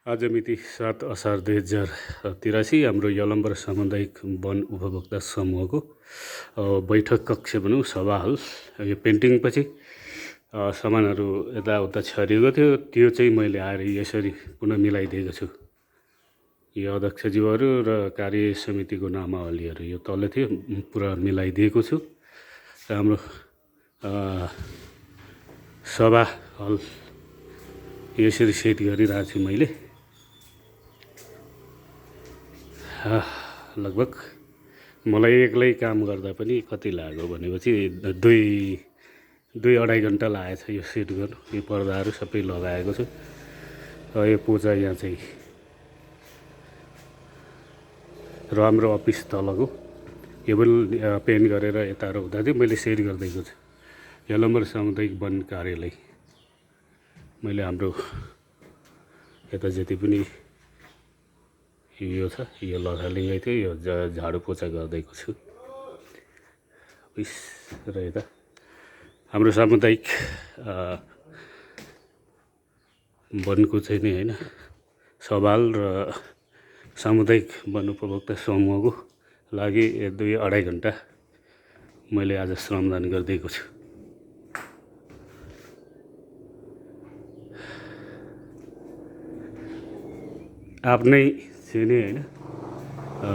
आज मिति 7 असार 2083 हाम्रो यलम्बर सामुदायिक वन उपभोक्ता समूहको बैठक कक्ष भनौँ सभा हल। यो पेन्टिङपछि सामानहरू यताउता छरिएको थियो, त्यो चाहिँ मैले आएर यसरी पुनः मिलाइदिएको छु। यो अध्यक्षज्यूहरू र कार्य समितिको नामावलीहरू यो तल थियो, पुरा मिलाइदिएको छु र हाम्रो सभा हल यसरी सेट गरिरहेको छु मैले। लगभग मलाई एक्लै काम गर्दा पनि कति लाग्यो भनेपछि दुई अढाई घन्टा लागेछ यो सेट गर्नु। यो पर्दाहरू सबै लगाएको छु। यो पोचा यहाँ चाहिँ र हाम्रो अफिस तलको यो पनि पेन्ट गरेर यता हुँदा चाहिँ मैले सेट गरिदिएको छु। यलम्बर सामुदायिक वन कार्यालय मैले हाम्रो यता जति पनि यो छ यो लथालिङ्गै थियो, यो झाडु पोचा गर्दैको छु। र यता हाम्रो सामुदायिक वनको चाहिँ नि होइन सवाल र सामुदायिक वन उपभोक्ता समूहको लागि 2-2.5 घन्टा मैले आज श्रमदान गरिदिएको छु। आफ्नै चाहिँ नि होइन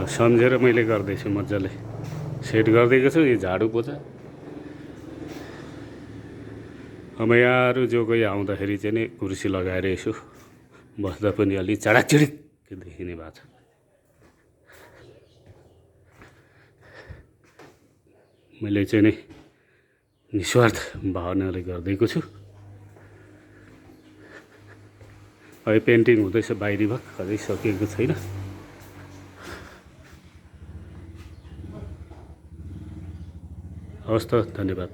सम्झेर मैले गर्दैछु, मजाले सेट गरिदिएको छु। यो झाडु पोचा अब यहाँहरू जो कोही आउँदाखेरि चाहिँ नि कुर्सी लगाएर यसो बस्दा पनि अलि चडाकचिडिक देखिने भएको छ। मैले चाहिँ नि निस्वार्थ भावनाले गरिदिएको छु। अहिले पेन्टिङ हुँदैछ, बाहिरी भाग अझै सकिएको छैन। हवस् त, धन्यवाद।